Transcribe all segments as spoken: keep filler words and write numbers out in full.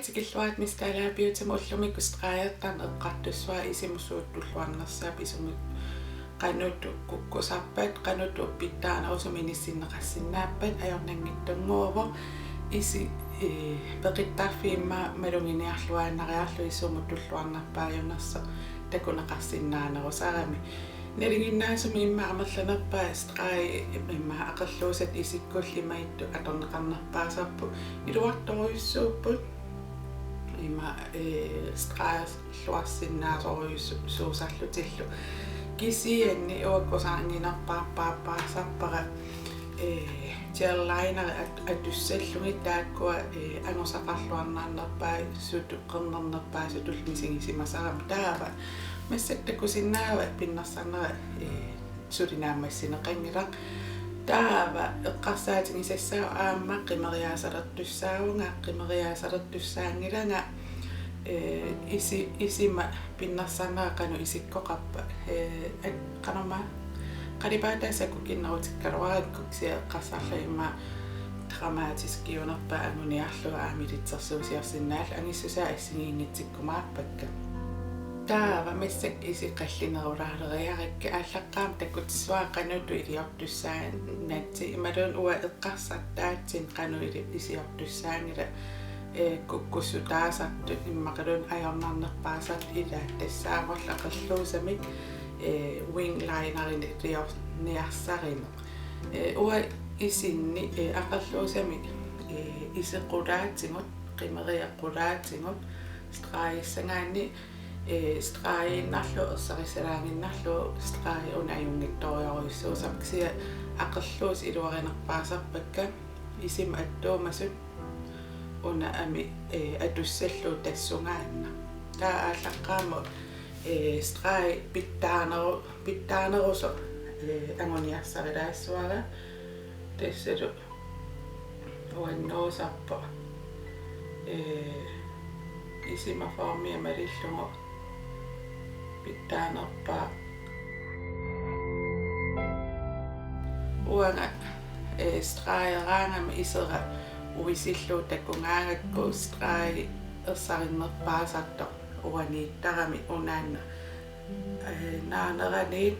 Tikilluarit Miss Kalaja Beautymut. Ullumikkut stregertarneq eqqartussavara isumut suut tulluarnersaapput, isumut qanoq kukkusarpat, qanoq pitsaanerusumik inissinneqarsinnaappat ajornanngitsunnguuvoq. Isi, ee, peqittarfik immaqa maluginiarluinnariarlugu isumut tulluarnerpaajunersoq takuneqarsinnaanerusarami. Nalinginnaasumik immaqa amerlanerpaat stregi immaqa aqerluusat isikkullu imaattoq atorneqarnerpaasarput, iluartorujussuupput. Immaqa, ee, stregerluarsinnaasorujussuusarlutillu. Kisianni uanga kusanarnerpaarpaasarpara, ee, gel lineri at-, atussallugit taakkua, ee, angusaqarluarnerpaat sutut qernernerpaasutullu misigisimasarami. Taava massakkut takusinnaavat pinnersarnera, ee, suli naammassineqanngilaq. Taava eqqarsaatigisassaavoq aamma qimeriaasalertussaavunga, qimeriaasalertussaanngilanga, ee, isi-, isima pinnersarnera qanoq isikkoqarpa, ee, at-, qanormaa qalipaataa sakukinnerutikkaluarakku, kisianni eqqarsarlunga immaqa dramatiskiunerpaat anguniarlugu aamma ilitsersuusiorsinnaallugu, angissusaa assigiinngitsikkumaarpakka. Taava massakkut isit qallinerulaaleriarakkit, aallaqqaammut takutissavara qanoq iliortussaanngillat, imaluunniit uanga eqqarsartaatsinni qanoq ili-, iliortussaanngilaq, ee, kukkussutaasartut immaqaluunniit ajornarnerpaasartut ilaat, tassaavorlu aqerluusamik, ee, wing linerinik iliorniarsarineq. Ee, uanga isinni, ee, aqerluusamik, ee, isit qulaatigut, qimeriat qulaatigut, stregissagaanni, ee, stregiinnarlugu ersarissalaaginnarlugu stregi una ajunngitsorujussuusarpoq, kisianni aqerluusat iluarinerpaasarpakka isima attuumasut una amii, ee, atussallugu tassungaannaq. Taava aallaqqaammut, ee, stregi pitsaaneru-, pitsaanerusoq, ee, anguniarsarilaassavara. Tassalu uannuusarpoq, ee, isima formia malillugu pitsaanerpaaq. Uanga, ee, stregeraangama isera uisillugu takugaangakku stregi ersarinnerpaasartoq uaniittarami unaannaq, ee, naaneraniit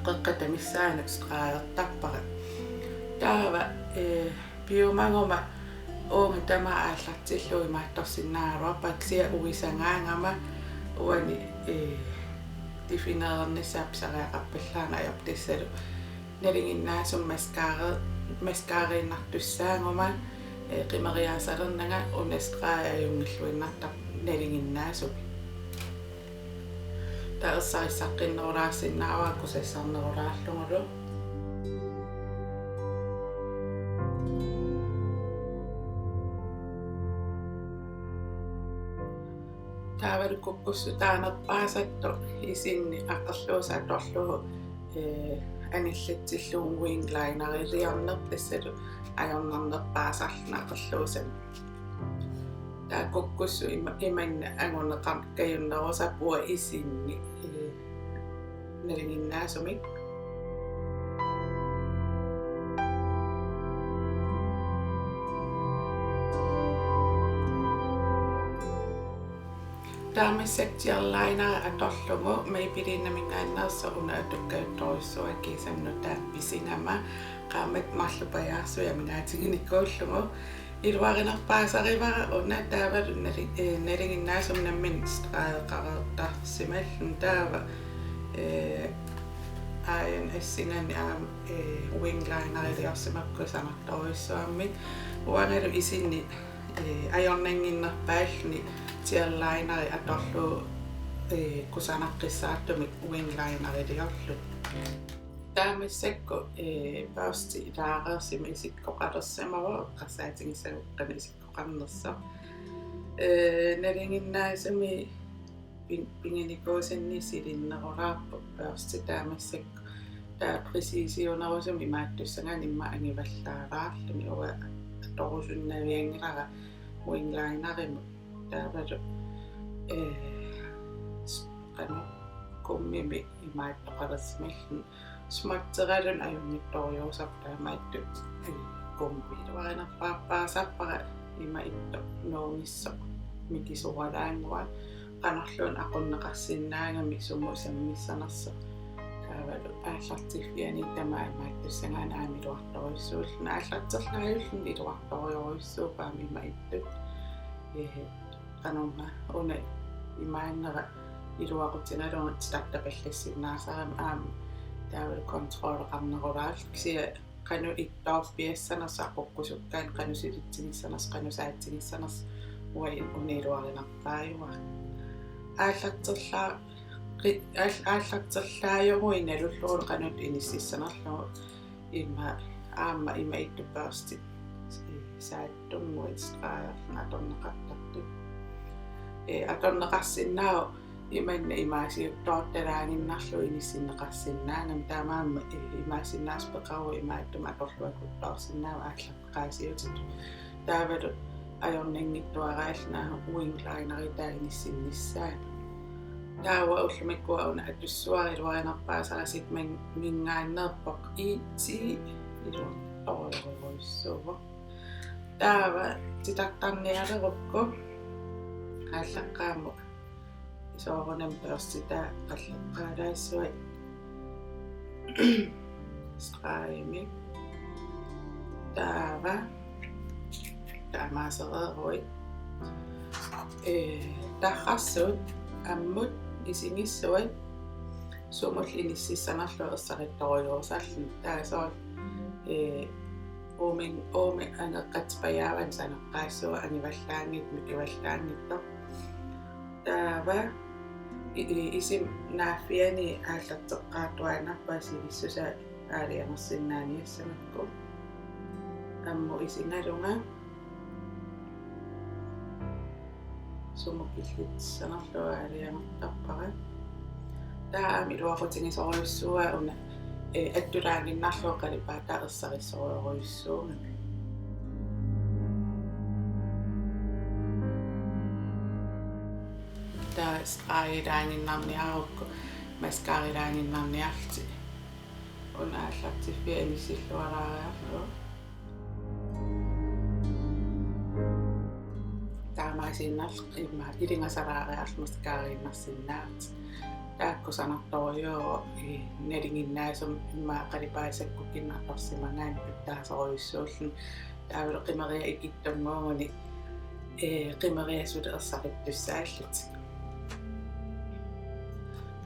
qeqqata missaanut stregertarpara. Taava, ee, piumaguma uunga tamaat aallartillugu imaattorsinnaagaluarpara, kisianni uisagaangama uani, ee, definerernissaa pisariaqarpallaarneq ajorpoq, tassalu nalinginnaasumik mascara-, mascariinnartussaaguma, ee, qimeriaasalernanga una stregi ajunngilluinnartarpoq nalinginnaasumik. Taava ersarissaqqinnerulaarsinnaavara kusassarnerulaarlugulu. Taavalu kukkussutaanerpaasartoq isinni aqerluusaq atorlugu, ee, anillatsillugu wing lineriliorneq, tassalu ajornarnerpaasarluni aqerluusamik. Taava kukkussut ima-, imannak anguneqarkajunnerusarput uanga isinni, ee, nalinginnaasumik. Taava massakkut gel lineri atorlugu Maybellineminngaanneersoq una atukkajuttorujussuuara, kiisami nutaaq pisigama, qaammatit marluk pajaarsuit amigaatiginikuullugu. Iluarinerpaasarivara una, taavalu nali-, ee, nalinginnaasumik nammineq stregeqareertarsimalluni. Taava, ee, aajuna assinganik aamma, ee, wing lineriliorsimappat kusanartorujussuarmik. Uangalu isinni, ee, ajornannginnerpaalluni gel lineri atorlugu, ee, kusanaqqissaartumik wing lineriliorlugu. Taava massakkut, ee, børsti ilaareersima isikkoqalersimavoq, eqqarsaatigissagukkama isikkoqarnersoq. Ee, nalinginnaasumik pin-, piginikuusanni silinnerulaarpoq børsti taava massakkut. Taava præcisiunerusumik imaattussagaanni immaqa angivallaalaarluni, uanga atorusunnavianngilara wing linerimut. Taavalu, ee, s-, qanoq, kummimik imaattoqalersimalluni. Smudgeraluni ajunngitsorujussuusarpoq taamaattut, ee, kummi. Iluarinerpaasarpara ima ittoq nuunngitsoq mikisuaraannguaq, qanorluunniit aqunneqarsinnaagami sumut sammissanersoq. Taavalu aallartiffiani tamaat imaattussagaanni aamma iluartorujussuulluni, aallarterlaajulluni iluartorujorujussuuvoq aamma ima ittut. Ee, qanormaa una imaannera iluaqutigalugu titartapallassinnaasarami aamma taavalu kontrolleqarnerulaarlugu, kisianni qanoq ittoorpiassanersoq, aqukkusukkaanni qanoq silitsigissanersoq, qanoq saatsigissanersoq, uanga una iluarinarpaajuara. Aallarterlaa-, qi-, aal-, aallarterlaajuruit nalullugu qanoq inississanerlugu ima aamma ima ittut børstit saattunnguit stregerlugit atorneqartartut. Ee, atorneqarsinnaavoq imanna imaasiuttoortalaaginnarlugu inissinneqarsinnaagami, taamaammat, ee, imaassinnaasut peqaruit imaattumik atorluakuttoorsinnaavoq aallaqqaasiutitut. Taavalu ajornanngitsuaraalluni wing lineritaa inissinnissaanut. Taava ullumikkut una atussavara iluarinerpaasara Sigmamingaanneerpoq E ti, iluartorujorujussuuvoq. Taava titartarnialerukku aallaqqaammut soorunami børstitaa qalleqqaalaassuai stregimik. Taava taamaasereeruit, ee, tarrarsuut ammut isigissuat sumullu inississanerlugit ersarittorujussuusarluni. Taava soorlu, ee, uumin-, uumi angeqqatsipajaavani saneqqaassuuvoq angivallaanngitsoq, mikivallaanngitsoq. Taava i-, i-, isima naaffiani aallarteqqaartuaannarpara sivissusaa aalajangersinnaaniassammakku. Ammut isigalunga sumut killitsissanerlugu aalajangertarpara. Taava aamma iluaqutigisorujussuuara una, ee, attulaaginnarlugu qalipaataa ersarissorujorujussuugami. Taava stregilaaginnarniarukku mascarilaaginnarniarlutik. Una aallartiffia inissilluaraariarlugu. Taamaasiinnarlugu immaqa ilingasaraariarlugu mascariinnarsinnaavutit. Taakku sanartorujuuvoq, ee, nalinginnaasumik immaqa qalipaat sakkukkinnartorsimagaanni pitsaasorujussuulluni. Taavalu qimeriat ikittunnguuguni, ee, qimeriat suli ersarittussaallutik.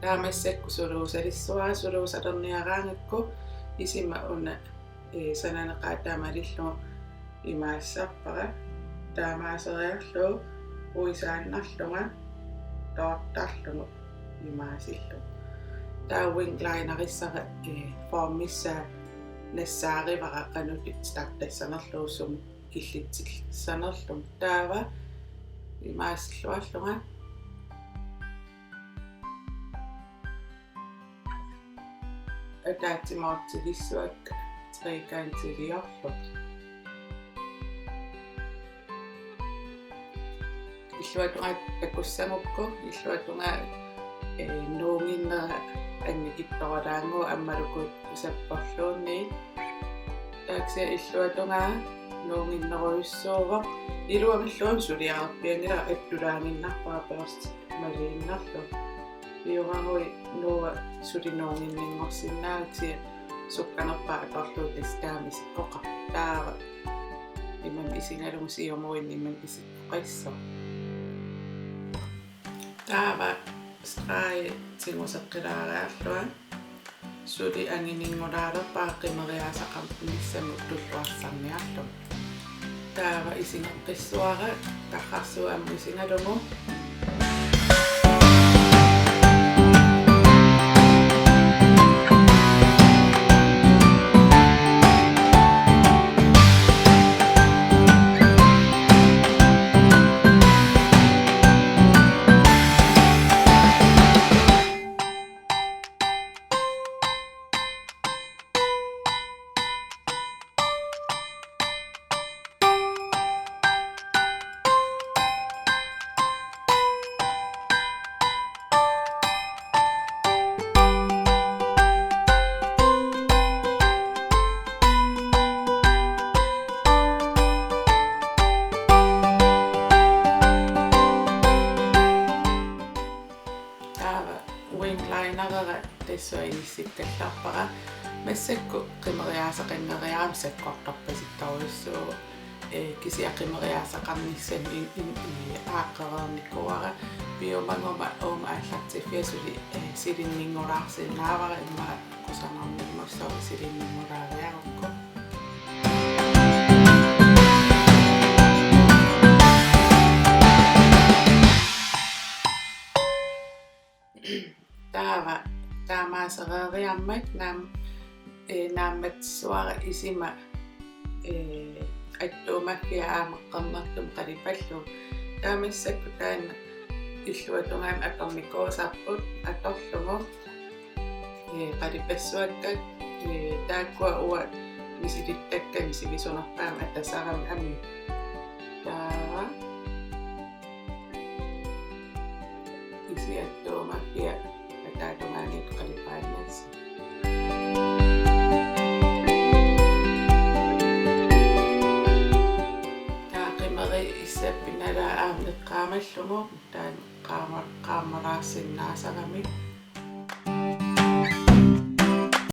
Taava massakkut suluusalissuara, suluusalerniaraangakku isima una, ee, sananeqaataa malillugu imaassarpara. Taamaaseriarlugu uisaannarlunga toortarlugu imaasillugu. Taava wing linerissara, ee, formissaa nassaarivara qanoq titartassanerlugu sumut killitsissanerlugu. Taava imaasilluarlunga ataatsimoortigissuakka trekantiliorlugit. Illuatungaa takussagukku, illuatungaa, ee, nuunnginnera annikitsoralaannguaq ammalukut usapporluunniit. Taava kisianni illuatungaa nuunnginnerujussuuvoq, iluamilluunniit suliarerpianngilara, attulaaginnarpara børsti maliinnarlugu. Piumaguit nuua suli nuunnginninngorsinnaavat, kisianni sukkanerpaaq atorlugu tassa taama isikkoqarpoq. Taava imannak isigalugu siumuinnaq imannak isikkoqassaaq. Taava stregi tiguseqqilaariarlunga suli angininngulaalerpara qimeriaasaqarnissamut tulluarsarniarlugu. Taava isigeqqissuara tarrarsuut ammut isigalugu. Tassa inissittallarpara. Massakkut qimeriaasaqanngeriarami sakkortorpasittorujussuuvoq. Ee, kisianni qimeriaasaqarnissannut in-, in-, ee, aaqqereernikuuara. Piumaguma uuma aallartiffia suli, ee, silinninngulaarsinnaavara, immaqa kusanarnermut soorlu silinninngulaariarukku. Taava taamaasereeriarmat naam-, ee, naammassivara isima, ee, attuumaffia aamma qernertumik qalipallugu. Taava massakkut taanna illuatungaani atornikuusarput, atorlugu, ee, qalipassavakka, ee, taakkua uanga misilittakkanik sivisunerpaamik atasarami amii. Taava isi attuumaffia ataatungaaniittoq qalipaannassaaq. Taava qimeriissap pinalaa aamma eqqaamallugu taanna qaama-, qaamalaarsinnaasarami.